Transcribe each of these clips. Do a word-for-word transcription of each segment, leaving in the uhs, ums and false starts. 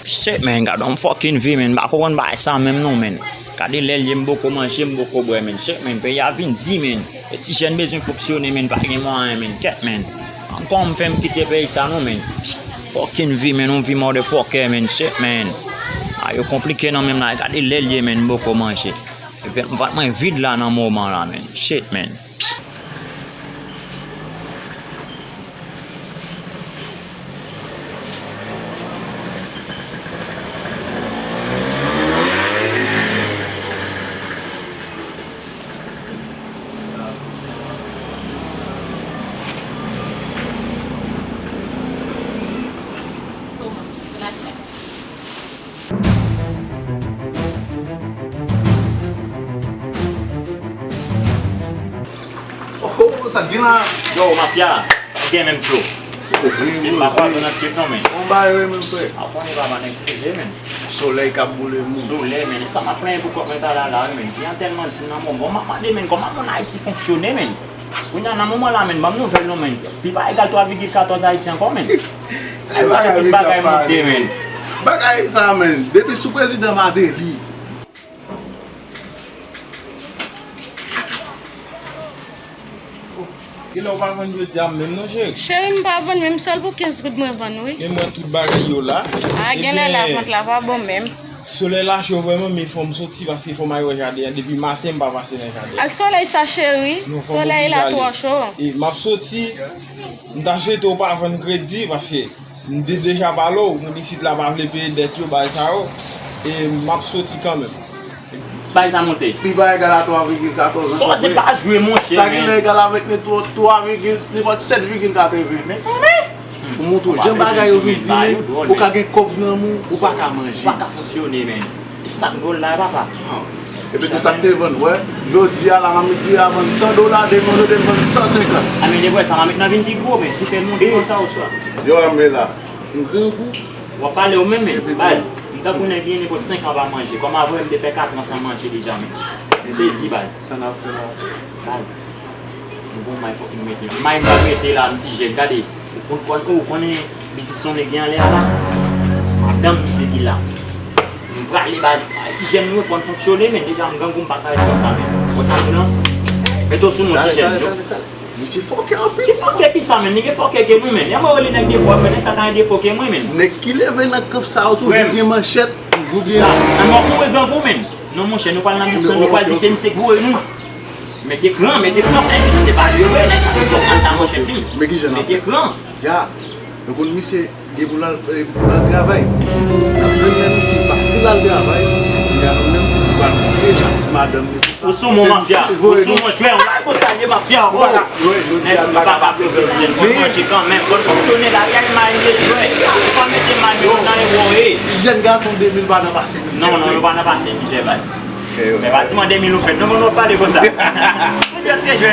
Shit, man, gade yon fucking vi, man. M pa konprann bagay sa menm non, man. Gade lè l ye, m poko manje, m poko bwè, man. Shit, man, peyi a vin di, man. E ti jèn bezwen fonksyone, man, pa gen mwayen, man. Kèt, man. Ankò m fè m kite peyi sa non, man. Fucking vi, man, yon vi motherfucker, man. Shit, man. A, yo konplike nan menm la. Gade lè l ye, man, m poko manje. Vant mwen vid la nan moman la, man. Shit, man. Oh, oh, sa k gen la? Yo, mafya, sa k gen menm, bro? Poze, poze. Se pa pwazon nan tchèk non, men. Bon bagay wi, men, frè. Aprann li pa nèg poze, men. Solèy k ap boule moun. Solèy, men. E sa m ap plenyen pou kòk mwen ta la, la, wi, men. Kliyan tèlman di m nan moman, m ap mande, men, kòman moun Ayiti fonksyone, men. Kounye a, nan moman la, men, ban m nouvèl non, men. Pi ba egal twa vigil katòz Ayiti ankò, men. Ay, bagay, tout bagay monte, men. Bagay sa, men. Depi sou prezidan Martelly. Genlè w pa vann jodi a menm non, cheri. Cheri, m pa vann, men m sèl pou kenz goud mwen vann, wi. Men mwen tout bagay yo la. A, genlè lavant la pa bon menm. Solèy la cho vrèman, men fò m soti paske fò m al wè jaden an. Depi maten m pa pase nan jaden an. Ak solèy sa, cheri. Solèy la twò cho. E m ap soti, m ta swete w pa vann kredi paske m te deja pale w, moun isit la pa vle peye dèt yo, bagay sa yo. E m ap soti kanmenm. Bagay sa monte. Pi ba egal a twa vigil katòz ankò, frè. Sa w di pa jwe, monchè, men. Sa genlè egal avèk nenpòt twa vigil, nenpòt sèt vigil katreven. Men sa, men. Pou montre w jan bagay yo vin di, men, ou ka gen kòb nan men w, ou pa ka manje. Ou pa ka fonksyone, men. E sa k dwòl la, papa. Epi tou sa k te vann, wè. Jodi a la, mamit di a vann san dola, demen jodi a l vann san senkant. A, men, de vre, sa mamit nan vin pi gwo, men. Ki fè l monte konsa oswa? Yo, a, men la. M grangou. W ap pale ou menm, men, baz. M tankou nèg ki gen nenpòt senk an pa manje. Kòm avè m te fè katran san manje deja, men. M sezi, baz. Sa n ap fè la? Baz. M gon may fòk nou mete. May m pral mete la, m ti jèn, gade. Ou konn, konn, ou konnen biznis yon nèg gen anlè a la? Madanm misye ki la. M prale, baz. Ti jèn nou, fò n fonksyone, men deja m grangou, m pa ka ret konsa, men. Wè sa m di non? Mete w sou nou, ti jèn. Misye fòkè anpil. Li fòkè ki sa, menm? Li gen fòkè ke nou, menm. Yè mwen rele nèg defo, men nèg sa ta gen defo ke mwen, menm. Nèg ki leve nan kòb sa yo toujou gen manchèt, toujou gen. Sa, an nou kouri grangou, menm. Non, monchè, nou pral nan biznis, nou pral di se misye k voye nou. Mete kran, mete kran, men misye pa jwe vre, nèg sa te twò kanta manchèt li. Mete kran. Ya, nou konn misye. Gen pou l al, eh, pou l al travay. N ap tann lè misye pase l al travay. Kounye a nou menm, nou pral deja di madanm li. Ou sou mwen, mafya. Ou sou mwen, jwè. Ou pa konsa ye, mafya. Ou pa ka. Nèg yo pa pase, yo di, yo konn manje kanmenm. Konn fonksyone la, y a imajine jwè. Ou pa mete may yo nan ewo, eh. Ti jèn gason de mil pa nan pase mizè. Non, non, yo pa nan pase mizè, baz. Men pa di mwen de mil ou fèt. Non, non, non, pale konsa. Ou jwè, se jwè.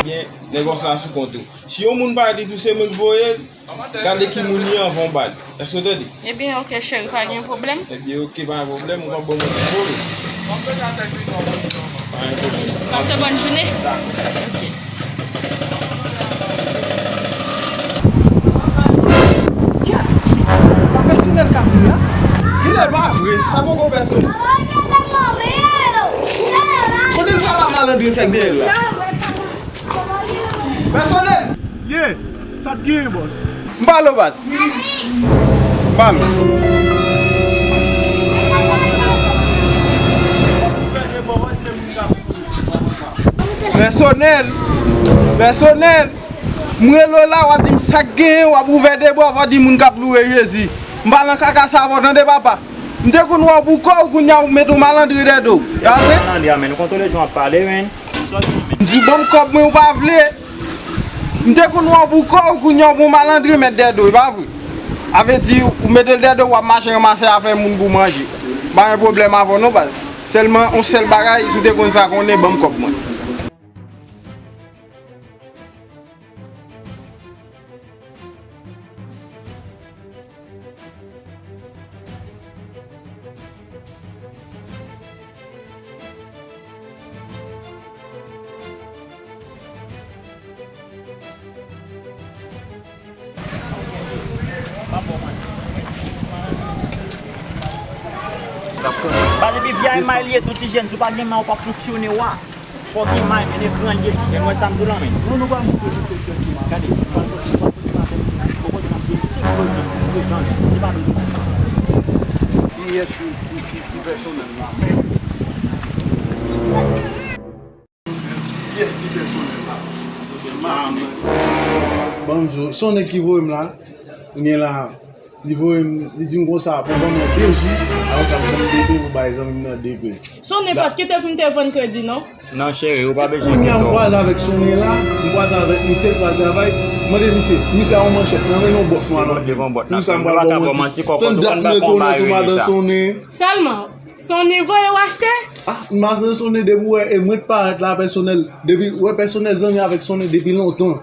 Byen, negòs la sou kont ou. Si yon moun pa di tou se mwen k voye l, gade ki moun li anvan w ba li. Èske w tande? Ebyen, oke, cheri, pa gen pwoblèm. Ebyen, oke, pa gen pwoblèm, ou p ap ban mwen ti volo. Pa gen pwoblèm. Pase bòn jounen. Dakò. Oke. Kèt! Pa pèsonèl ka fini a? Genlè pa vre, sa poko pèsonèl. Kote l pral la malandren sa k dèyè l la? Pèsonèl! Ye, sa t genyen, bòs? M pale w, baz. M pale w. Pèsonèl! Pèsonèl! M rele w la, w ap di m sa k genyen, w ap ouvè de bra, w ap di moun k ap louwe Jezi. M pa nan kaka sa avè w, tande, papa. M te konn wè w pou kò w, kounye a w mete w malandren dèyè do w. E pa vre? Malandren, men nou kontwole jan w ap pale, men. M di w ban m kòb mwen, ou pa vle. M te konn wè w pou kò w, kounye a w gon malandren mèt dèyè do, e pa vre? A vle di, ou mete l dèyè do, w ap mache ranmase afè moun pou manje. M pa gen pwoblèm avè w non, baz. Sèlman, yon sèl bagay, si w te konn sa konnen, ban m kòb mwen. Ba depi vye may li ye, tou ti jèn, si w pa gen may, ou p ap fonksyone, wa. Fòk gen may, men ekran li ye, ti jèn. Wè sa m di w lan, men. Non, nou pral montre misye kiyès ki may. Gade, nou pral montre, nou pral montre madanm ti may. Ou konprann, se gwo jèn, gwo jèn. Se pa nou. Kiyès ki, ki, ki, ki pèsonèl la? Kiyès ki pèsonèl la? Ban m di w, se yon nèg ki voye m la. Kounye la, li voye m, li di m konsa, pou ban mwen de ji, apre sa, pou ban m de pe, pou bay zanmi m nan de pe. Son nenpòt, kite pou m te vann kredi, non? Non, cheri, ou pa bezwen kite. Kounye a, m kwaze avèk Sonnen la, m kwaze avèk misye, l pral travay. Mande misye, misye a yon manchèt, nan men yon bòt nwa nan men. Pou sa, m pral ba w manti. Tann dat m rete w nan tou madan Sonnen. Sèlman, Sonnen voye w achte? Ah, madan Sonnen, depi w wè, e mwen t parèt la pèsonèl, depi w wè pèsonèl zanmi avèk Sonnen depi lontan.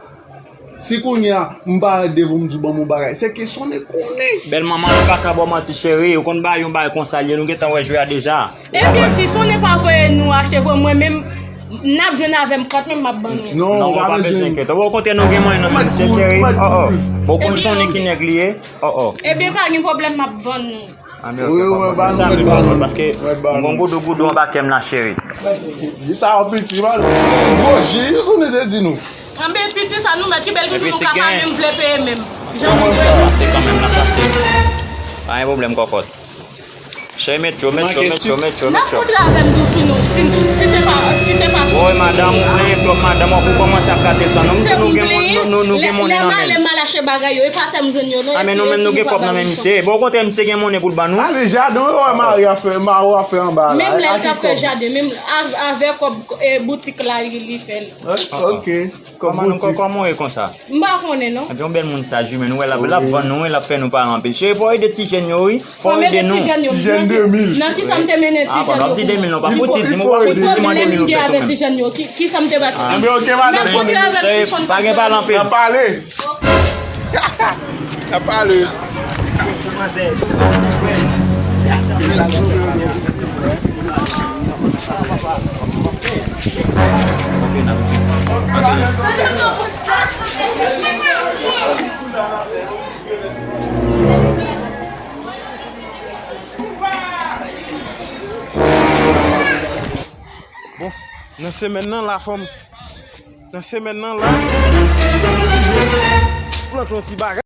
Si kounye a, m parèt devan w, m di w ban m yon bagay, se ke Sonnen konnen. Bèl manman, nou pa ka ba w manti, cheri. Ou konn bagay, yon bagay konsa l ye, nou gentan wè jwe a deja. Ebyen, si Sonnen pa voye nou achte vre, mwen menm, n ap jwenn avè m, kòt menm m ap ban nou. Non, ou pa bezwen enkyete. Okontrè, nou gen mwayen nan men misye, cheri. Oh, oh. Ou konn Sonnen ki nèg li ye. Oh, oh. Ebyen, pa gen pwoblèm, m ap ban nou. Wi, wi, ba nou, mèt ba nou. Paske m gon goudou goudou anba kè m la, cheri. Di sa, yon piti, ba nou. Gwo ji, Sonnen te di nou. Anben, piti sa nou mèt, ki bèl toujou nou ka pale, m vle peye menm. Jan nou vle. Pase kanmenm, n ap pase. Pa gen pwoblèm, kòkòt. Cheri, met yo, met yo, met yo, met yo, met yo. N ap kontre avè m tou si nou, si, si se pa, si se pa. Woy, madanm, ou plenyen twòp, madanm, w ap kòmanse ap gate san non. Nou, nou gen moun, nou, nou, nou gen moun nan men. Lè m ale, m al achte bagay yo, e pa tè m jwenn yo, non. Ah, men nou menm, nou gen kòb nan men misye. Bon, okontrè, misye gen monnen pou l ban nou. Pase jaden, ou wè mari a fè, mari a fè anba la. Menm lè l t ap fè jaden, menm a-, avè kòb, e, boutik la, li, li fè l. Ok. Kòman nou, kòman w ye konsa? M pa konnen, non. Epi yon bèl moun saj, wi, men nou wè l ap, l ap vann nou, wi, l ap fè nou pale anpil. Cheri, fò w ede ti jèn yo, wi. Fò w ede nou. Ti jèn de mil. Nan kisa m te mennen ti jèn yo? Ah, bon, n ap di de mil, non, pa fouti di m, ou pa fouti di m de mil ou fè tou menm. Ki pwoblèm m gen avèk ti jèn yo? Ki, kisa m te bat? Ah, men ok, madanm Sonnen. Pa gen pale anpil. Pa gen pale. N ap pale. Bon, nan semèn nan la, fanm. Nan semèn nan la, plant yon ti bagay.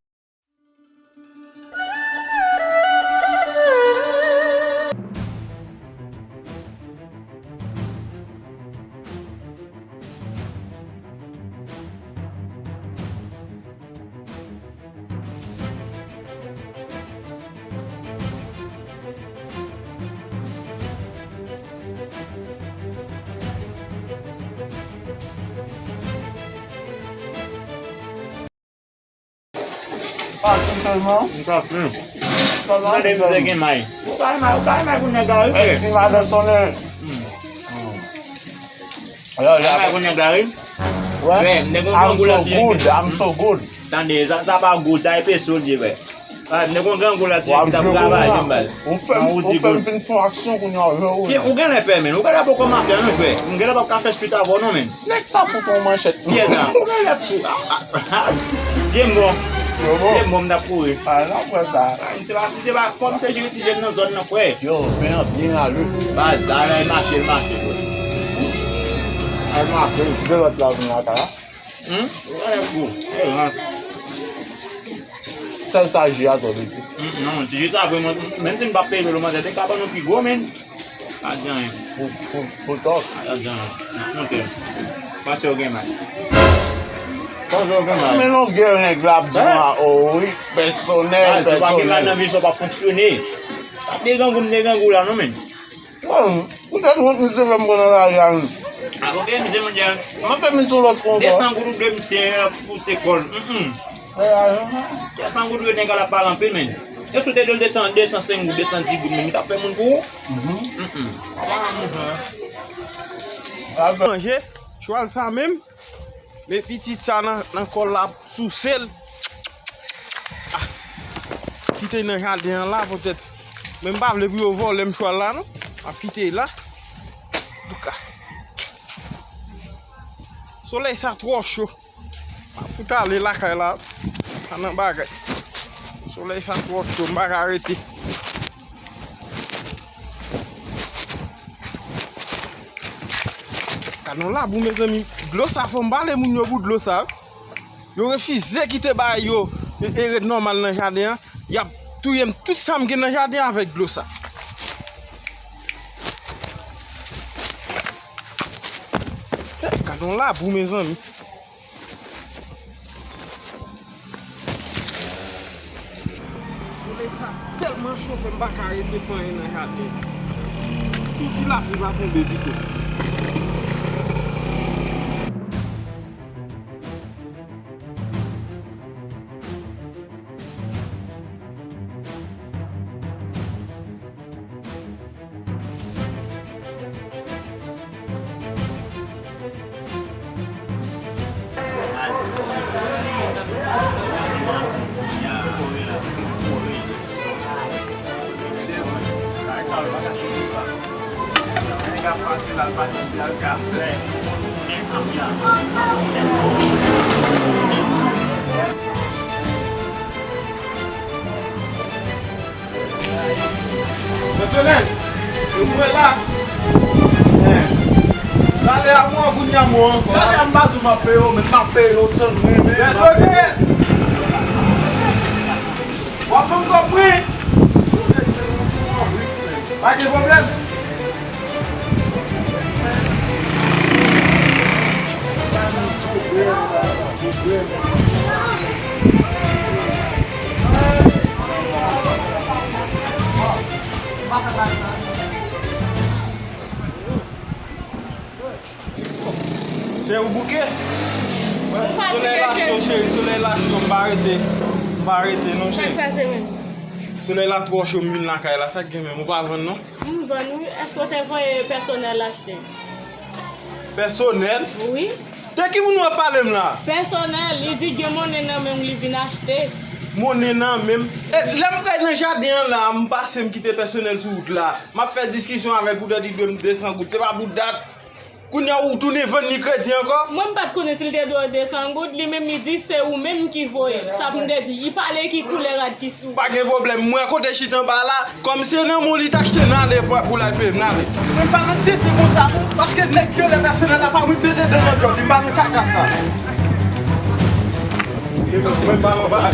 Fasil sèlman. M fasil. Gade misye gen may. Ou pa may, ou pa may pou nèg la, wi, frè. Mèsi, madan Sonnen. Hmm. Alò, la, may pou nèg la, wi. Wè, I'm so good, I'm so good. Tande, sa, sa pa good, sa epe so l ye, frè. Ah, nèg yon grangou la, ti nèg ki t ap travay, menm bal. Ou fè m, ou fè m fin fè yon aksyon kounye a, ou jwe ou. Ou genlè pè, men. Ou genlè poko mafya, non, jwè. M genlè p ap ka fè swit avè w, non, men. Nèg sa fout yon manchèt. Kiyès sa? Ou genlè fou. Ah, ah, ah. Vye m bon. Vye m bon, m t ap kouri. Ah, nan pwen sa. Ah, misye pa, misye pa, fò misye jere ti jèn nan zòn nan, frè. Yo, men an byen ale. Baz, sa lè l mache, l mache, frè. Al mache, de lòt la vin lakay la. Hmm? Ou pa lè gou. E rans. Sèl sa ji a twò piti. Hmm, non, ti ji sa vrèman, menm si n pa peye dlo manzè, te ka ban nou pi gwo, men. Pa di anyen. Pou, pou, pou tòk. Pa di anyen. N ap monte. Panse yo gen may. Panse yo gen may. Men longè nèg la ap di m a, o wi, pèsonèl, pèsonèl. Nan vi sa w pa fonksyone. Pa degrangou m degrangou la, non, men. Bon, poutèt wont misye fè m pran nan lari a, wi. A, bon, byen, misye, monchè. M ap fè misye yon lòt fwa ankò. Desan goud ou dwe misye pou se kòl. Mm, mm. Desan goud ou nèg la pale anpil, men. E si w te dwe l desan, desan senk goud, desan dis goud, men, li t ap fè moun pou ou? Mm, mm. Manje, chwal sa menm. Men pitit sa nan, nan kòl la ap souse l. Ah. Kite l nan jaden an la, poutèt. Men m pa vle pou yo vòlè m chwal la, non. M ap kite l la. Antouka. Solèy sa twò cho. M ap fout ale lakay la. Pa nan bagay. Solèy sa twò cho, m pa ka rete. Gad yon labou, mezanmi. Dlo sa, fò m pale moun yo pou dlo sa. Yo refize kite bagay yo e, e ret nòmal nan jaden an. Y ap touye m tout sa m gen nan jaden an avèk dlo sa. Gad yon labou, mezanmi. Solèy sa tèlman cho, fè m pa ka rete fè anyen nan jaden. Tou ti lapli va tonbe pito. Pèsonèl, yo mwen la. Talè a mwen, kounye a mwen ankò. Talè a m pa di w m ap peye w, men m ap peye w tann mwen, men. Pèsonèl! W ap ban m kòb mwen. Pa gen pwoblèm. Cheri, ou bouke? Solèy la cho, cheri, solèy la cho, m pa rete. M pa rete non, cheri. Solèy la twò cho, m vin lakay la, sa k gen menm, ou pa vann non? M vann wi, èske w te voye pèsonèl achte? Pèsonèl? Wi. De ki moun w ap pale m la? Pèsonèl, li di gen monnen nan men l, li vin achte. Monnen nan men m? E, lè m pral nan jaden an la, m pase m kite pèsonèl sou wout la. M ap fè diskisyon avè l poutèt li dwe m de san goud. Se pa pou dat. Kounye a ou tounen vann li kredi ankò? Mwen m pa t konnen si l te dwe w de san goud, li menm li di se ou menm ki voye l. Sa pou m te di, li pale ki koulè rad ki sou. Pa gen pwoblèm, m wè kote chita anba la, kòm se nan men w li t achte, n ale pou, pou l al peye, n ale. Mwen pa nan tete konsa non, paske nèg yo lè pèsonèl la pa mwen tete de nan djòb, li pa nan kaka sa. Mwen pa nan bagay.